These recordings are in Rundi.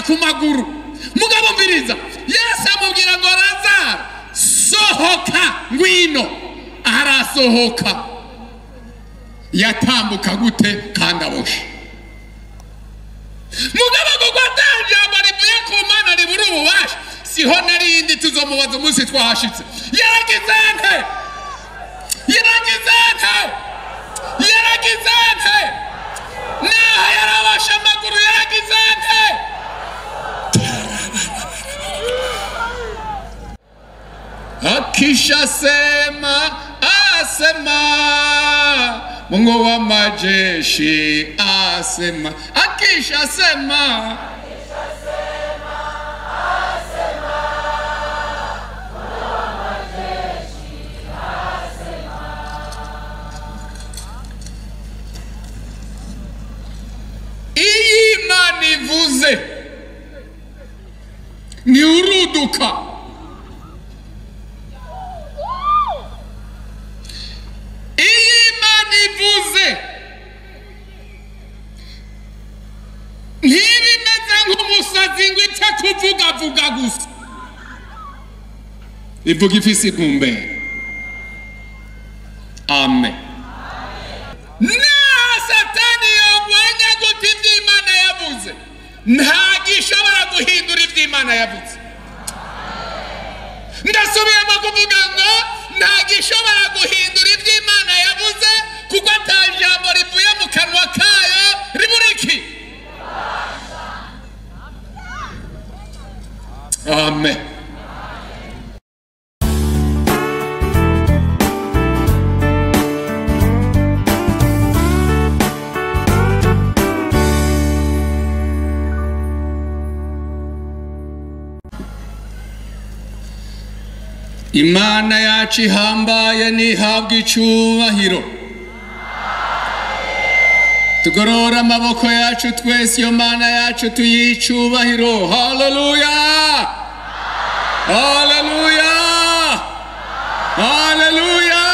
ku maguru. Mugabo mviriza, Yesu amubwira ngo Lazaro sohoka ngwino. Arasohoka. Yatambuka gute kandi aboshe? Mugabo kuko ata jambo rivuye ku Mana ribura ububasha, siho narindi tuzomubaza umunsi twahashitse. Yaragize nte? Yaragize nte? Yaragize nte? Naho yaraboshe amaguru yaragize nte? Akisha sema asema Mungu wa majeshi asema. Akisha sema Mungu wa majeshi asema. Iyi Imana ivuze ni uruduka. Ivuze ntibimeze nk'umusazi ngo ipfe kuvugavuga gusa, ivuga ifise intumbero. Amen. Naho Satani yogwanya gute ivyo Imana yavuze, nta gishobora guhindura ivyo Imana yavuze. Ndasubiyemo kuvuga ngo nta gishobora guhindura ivyo Imana yavuze, kuko ata jambo rivuye mu kanwa kayo ribura iki? Amen. Imana yacu ihambaye ntihabwa icubahiro. Tugorora amaboko yacu twese, iyo Mana yacu tuyicubahiro. Haleluya, haleluya, haleluya.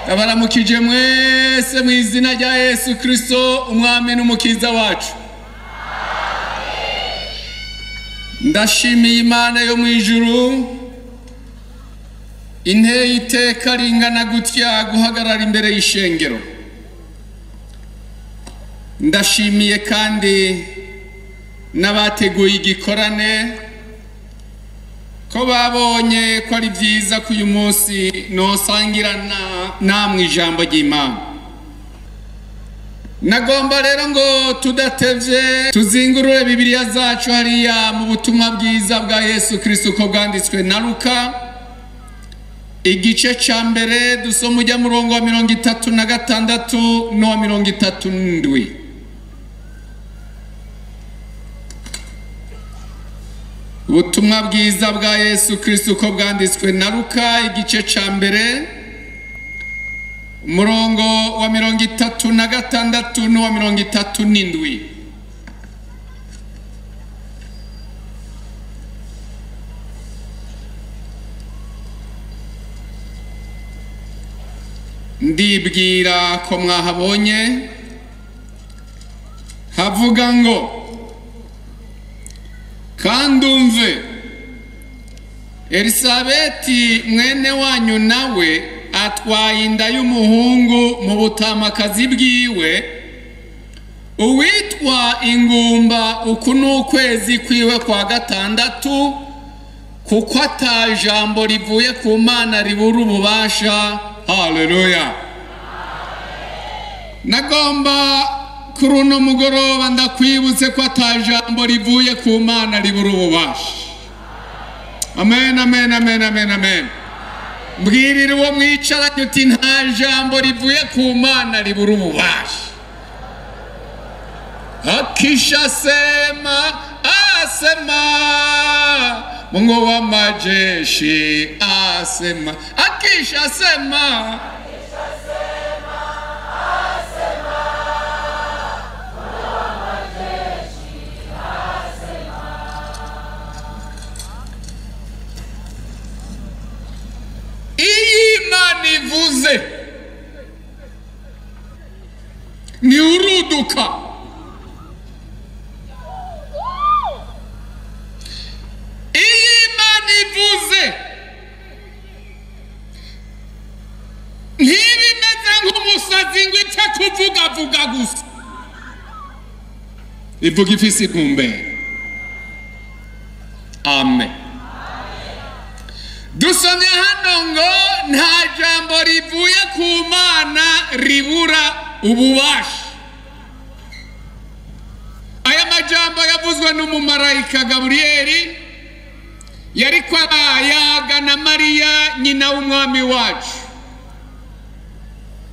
Ndabaramukije mwese mu izina rya Yesu Kristo umwami n'umukiza wacu. Ndashimiye Imana yo mu ijuru inteye iteka ringana gutya guhagarara imbere y'ishengero. Ndashimiye kandi n'abateguye igikorane ko babonye ko ari byiza ko uyu munsi nosangira namwe ijambo ry'Imana. Nagomba rero ngo tudatevye tuzingurure Bibiliya zacu hariya mu butumwa bwiza bwa Yesu Kristo uko bwanditswe na Luka, igice ca mbere dusoma ujya murongo wa 36 n'uwa 37. Ubutumwa bwiza bwa Yesu Kristo uko bwanditswe na Luka, igice ca mbere umurongo wa 36 n'uwa 37. Ndibwira ko mwahabonye havuga ngo kandi umve, Elisabeti mwene wanyu nawe atwaye inda y'umuhungu mu butamakazi bwiwe, uwitwa ingumba uku n'ukwezi kwiwe kwa gatandatu, kuko ata jambo rivuye ku Mana ribura ububasha. Haleluya. Nagomba kuri uno mugoroba ndakwibutse ko ata jambo rivuye ku Mana ribura ububasha. Amen, amen, amen, amen, amen. Mbwirira uwo mwicaranye uti nta jambo rivuye ku Mana ribura ububasha. Akisha sema asema Mungu wa majeshi asema. Akisha sema asema Mungu wa majeshi asema. Iyi Imana ivuze ni uruduka. Kuvuga vuga gusa, ivuga ifise intumbero. Amen. Dusomye hano ngo nta jambo rivuye ku Mana ribura ububasha. Aya majambo yavuzwe n'umumarayika Gaburiyeli yariko arayaga na Mariya nyina w'umwami wacu.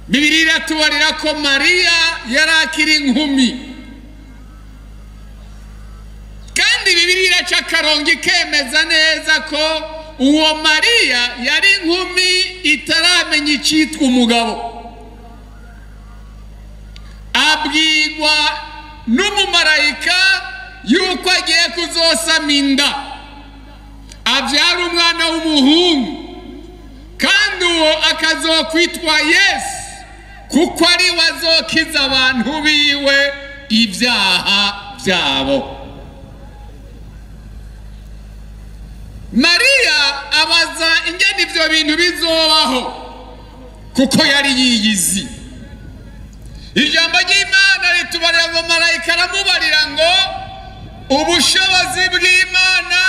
Bibiliya iratubarira ko Mariya yari akiri inkumi, kandi Bibiliya iraca akarongo ikemeza neza ko uwo Mariya yari inkumi itaramenya icitwa umugabo. Abwirwa n'umumarayika yuko agiye kuzosama inda, abyara umwana w'umuhungu, kandi uwo akazokwitwa Yesu, kuko ari we azokiza abantu biwe ibyaha byabo. Mariya abaza ingene ivyo bintu bizobaho, kuko yari yiyizi. Ijambo ry'Imana ritubarira ngo marayika aramubarira ngo ubushobozi bw'Imana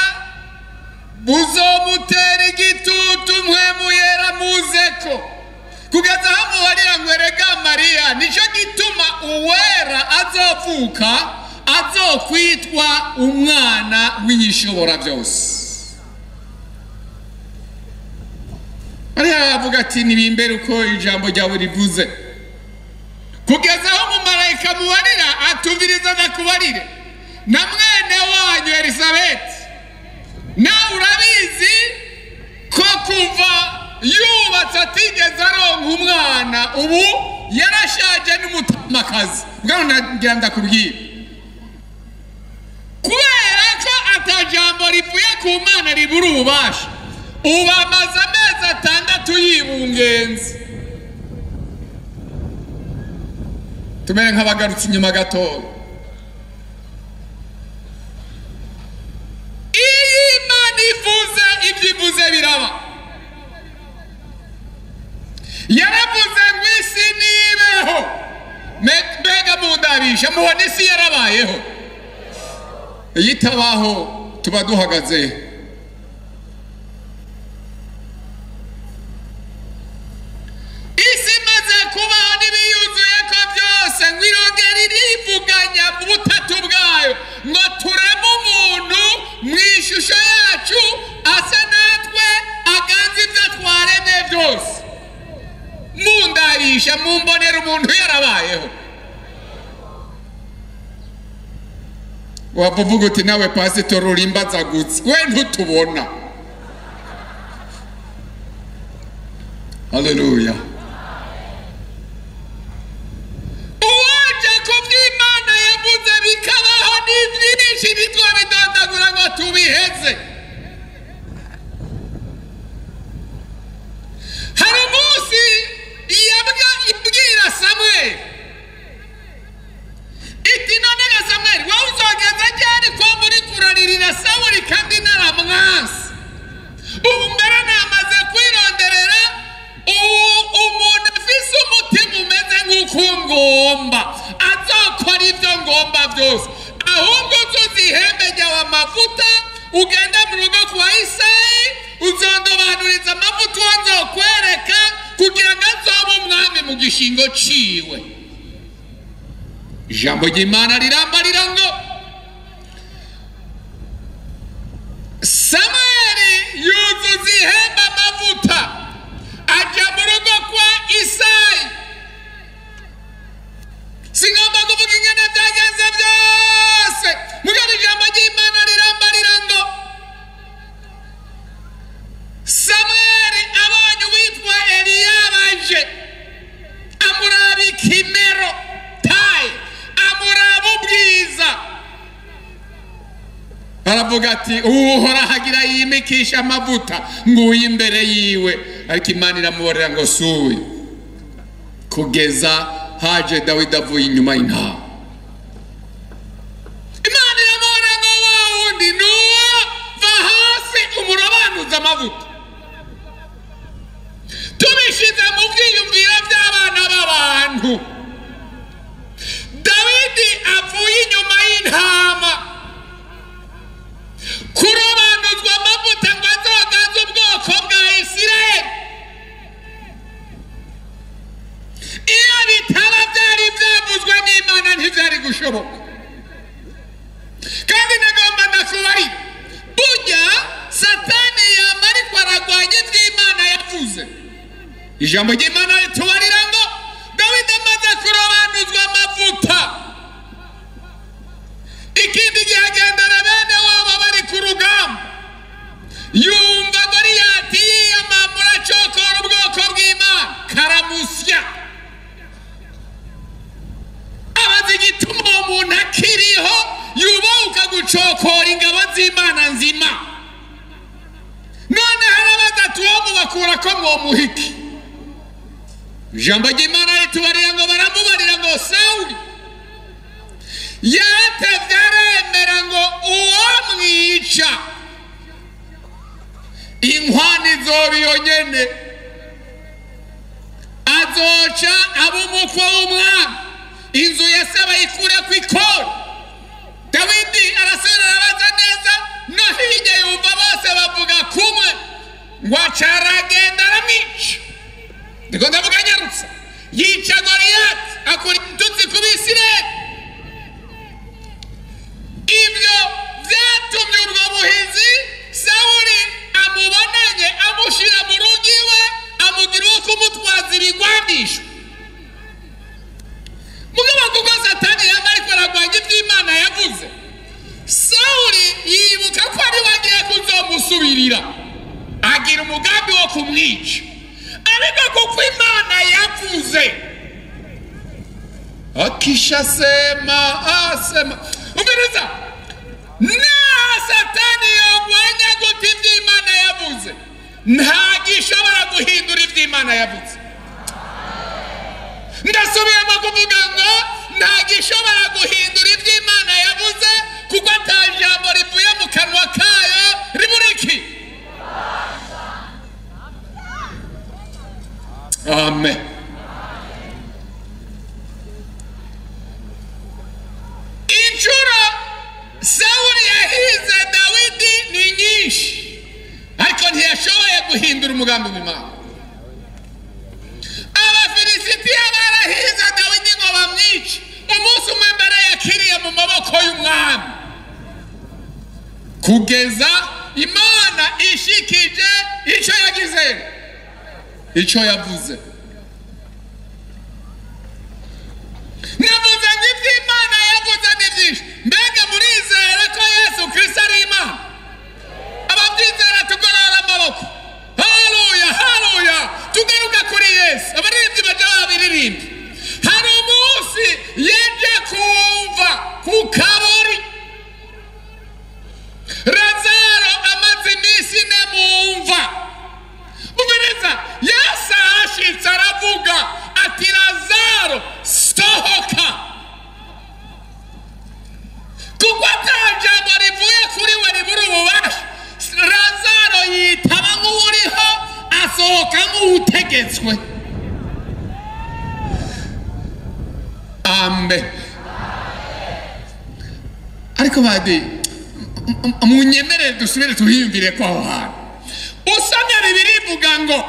buzomutera igitutu mpwemu yera muzeko, kugeza aho amubarira ngo erega Mariya, nico gituma uwera azovuka azokwitwa umwana w'Ishobora byose. Mariya avuga ati nibimbere uko ijambo ryawe rivuze. Kugeza aho umumarayika amubarira atuviriza ndakubarire na mwene wanyu Elizabeti, nawe urabizi ko kuva yubatse atigeze aronka umwana, ubu yarashaje n'umutamakazi. Bwana nagira ndakubwira, kubera ko atajambo rivuye ku Mana ribura ububasha, ubu amaze amezi 6 yibungenze. Tumere nk'abagarutse inyuma gatoya. Iyo Imana ivuze, ibyo ivuze biraba. Yaravuze ngo isi nibeho. Mbega mundabisha, mubona isi yarabayeho. Iyo itabaho tuba duhagaze. Isi imaze kubaho n'ibiyuzuye ko byose, ngo irongera irivuganya ubutatu bwayo, ngo tureme umuntu mu ishusho yacu, asa natwe, aganze ibyo twaremye byose. Mundarisha, mumbonera umuntu yarabayeho. Wapfa uvuga uti nawe pasitori urimbazagutse, we ntutubona. Haleluya. Uwaje ku by'Imana yavuze bikabaho ni byinshi, ntitwabidondagura ngo tubiheze. Hari umunsi yabwira Samweli iti none ga Samweli, wowe uzogeza ryari ko muri kuraririra Sawuli kandi naramwanse? Ubu mbere namaze kwironderera umuntu afise umutima umeze nk'uko ngomba, azokora ibyo ngomba byose. Ahubwo uzoza ihembe ryawe amavuta, ugende mu rugo kwa Isayi, uzondobanuriza amavuta uwo nzokwereka, kugira ngo azobe umwami mu gishingo ciwe. Ijambo ry'Imana rirambarira ngo Samweli yuzuza ihembe amavuta, aja mu rugo kwa Isayi. Singomba kuvuga ingene byagenze byose, mugabo ijambo ry'Imana rirambarira ngo Samweli abonye uwitwa Eliya aje, amuraba ikimero taye, amuraba ubwiza, aravuga ati Uhoraho agira yimikisha amavuta, nguyu imbere yiwe. Ariko Imana iramubarira ngo suye, kugeza haje Dawidi avuye inyuma y'intama. Imana iramubarira ngo wa wundi nuwo, va hasi umurobanuze amavuta. Tubishize mu byiyumviro by'abana b'abantu, w'intama, kurobanuzwa amavuta ngo azogaze ubwoko bwa Isirayeli. Iyo bitaba byari byavuzwe n'Imana ntibyari gushoboka. Kandi nagomba ndakubarira, burya Satani yama ariko aragwanya ivy'Imana yavuze. Ijambo ry'Imana ritubarira ngo Dawidi amaze kurobanuzwa amavuta, ikindi gihe agendera bene wabo bari ku rugamba, yumva Goliyati yiyamamura acokora ubwoko bw'Imana, karamusya. Abaza igituma uwo muntu akiriho yubahuka gucokora ingabo z'Imana nzima. None harabaza ati uwo mubakura ko mwomuhiki? Ijambo ry'Imana ritubarira ngo baramubarira ngo Sawuli yaratevye aremera ngo uwo mwica inkwano izoba iyo nyene, azoca aba umukwe w'umwami, inzu ya se bayikureko ikori. Dawidi arasubira arabaza neza, no hirya yumva bose bavuga kumwe ngo aca aragenda aramwica. Ndiko ndavuga nyarutsa, yica Goliyati, akura igitutsi ku Bisirayeli. Ibyo byatumye ubwo buhizi Sawuli amubonanye amushira mu rugo iwe, amugira uwo kumutwaza ibigwanisho. Mugabo kuko Satani yama ariko aragwanya ivy'Imana yavuze, Sawuli yibuka ko ari we agiye kuzomusubirira, agira umugambi wo kumwica. Ariko kuko Imana yavuze, akishasema asema, umviriza, na Satani yogwanya gute ivy'Imana yavuze, nta gishobora guhindura ivy'Imana yavuze. Ndasubiyemo kuvuga ngo nta gishobora guhindura ivy'Imana yavuze, kuko ata jambo rivuye mu kanwa kayo ribura iki? Amen. Inshuro Sawuli yahize Dawidi ni nyinshi, ariko ntiyashoboye guhindura umugambi w'Imana. Abafilisitiya barahize Dawidi ngo bamwice, umunsi umwe mbere yakiriye mu maboko y'umwami, kugeza Imana ishikije ico yagize, ico yavuze. Navuze ngo ivyo Imana yavuze ni vyinshi. Mbega murizera ko Yesu Kristo ari Imana? Abavyizera tugorora amaboko. Haleluya, haleluya. Tugaruka kuri Yesu. Abaririmbyi baja babiririmba. Hari umunsi yaje kumva ku kaburi, Lazaro amaze iminsi ine mu mva. Umviriza, Yesu arashitse aravuga ati Lazaro sohoka, kuko ata jambo rivuye kuri we ribura ububasha. Lazaro yitaba nk'uwuriho, asohoka nk'uwutegetswe. Amen. Ariko badi munyemerere dusubire tuhiyumvire ko aho hantu usomye Bibiliya ivuga ngo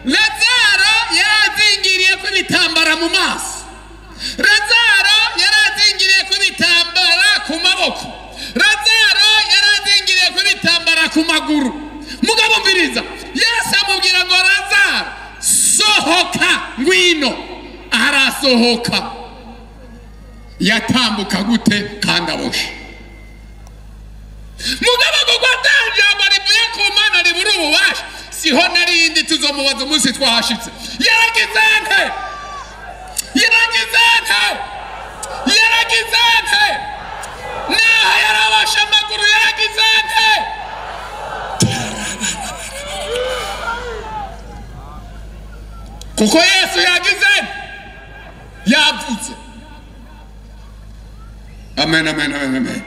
Lazaro yarazingiriye ko ibitambara mu maso, Lazaro yarazingiriye ko ibitambara ku maboko, Lazaro yarazingiriye ko ibitambara ku maguru. Mugabo mviriza, Yesu amubwira ngo Lazaro sohoka ngwino, arasohoka. Yatambuka gute kandi aboshe? Mugabo kuko ata jambo rivuye ku Mana ribura ububasha, siho narindi tuzomubaza umunsi twahashitse. Yaragize nte? Yaragize nte? Yaragize nte? Naho yaraboshe amaguru yaragize nte? Kuko Yesu yagize yavuze. Amen, amen, amen, amen.